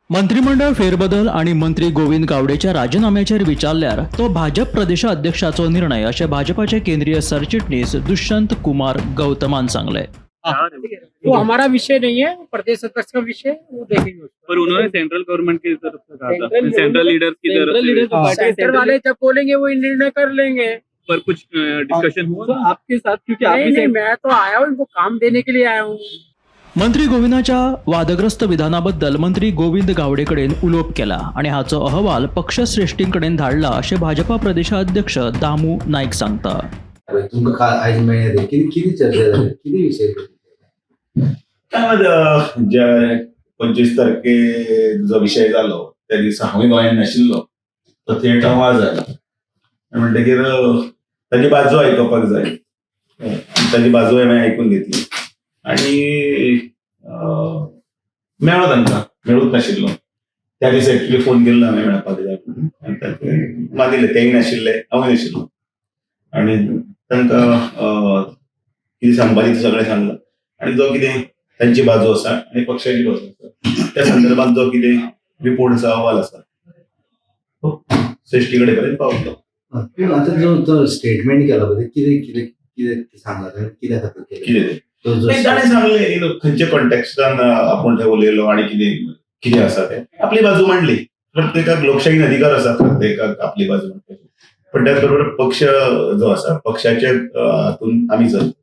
मंत्रीमंडळ फेरबदल आणि मंत्री गोविंद गावडेच्या राजीनाम्याचेर विचारल्यार तो भाजप प्रदेशाध्यक्षाचो निर्णय अशें भाजपाचे केंद्रीय सरचिटणीस दुष्यंत कुमार गौतमान सांगलें. वो हमारा विषय नहीं है, वो प्रदेश अध्यक्ष का विषय है, वो देखेंगे उसको। पर उन्होंने सेंट्रल गवर्नमेंट की तरफ से कहा था, सेंट्रल सेंट्रल लीडर्स की तरफ से भी। सेंटर वाले जब बोलेंगे वो निर्णय कर लेंगे। पर कुछ डिस्कशन हुआ? तो आपके साथ, क्योंकि आप नहीं भी नहीं, मैं तो आया हूँ, इनको काम देने के लिए आया हूँ। मंत्री गोविंदाच्या वादग्रस्त विधानाबद्दल मंत्री गोविंद गावडे कडेन उलोवप केला आनी हाचो अहवाल पक्षश्रेश्ठीं कडेन धाडला अशें भाजपा प्रदेशाध्यक्ष दामू नायक सांगता. तुमकां काल आयज मेळ्ळें ते कितें कितें चर्चा जाली, कितें विशय? काय ज्या 25 तारखे जो विशय जालो त्या दिसा हांवूय गोंयांत नाशिल्लो. तो थेट आवाज जालो म्हणटकीर ताजी बाजू आयकुपाक जाय. ताजी बाजू हांवें आयकून घेतली आनी मेळ्ळो तांकां, मेळूंक नाशिल्लो त्या दिसा. एक्चुली फोन केल्लो हांवें मेळपाक जाय म्हणून आनी तांकां मानिल्लें. तेय नाशिल्ले, हांवूय नाशिल्लो आनी तांकां कितें सांगपाचें तें सगळें सांगलां आनी जो कितें तांची बाजू आसा आनी पक्षाची बाजू आसा त्या संदर्भात जो कितें रिपोर्ट आसा, अहवाल आसा, तो श्रेश्ठी कडेन पर्यंत पावतलो. पूण आतां जो तो स्टेटमेंट केला पळय, कितें कितें कितें सांगला ताणें, कित्या खातीर केलें? कितें? तो जो नाही, ताणें सांगलें खंयच्या कॉन्टेक्स्टान आपूण थंय उलयलो आनी कितें कितें आसा तें. आपली बाजू मांडली. प्रत्येकाक लोकशाहीन अधिकार आसा प्रत्येकाक आपली बाजू मांडपाची, पण त्याच बरोबर पक्ष जो आसा, पक्षाच्या हातून आमी चलता.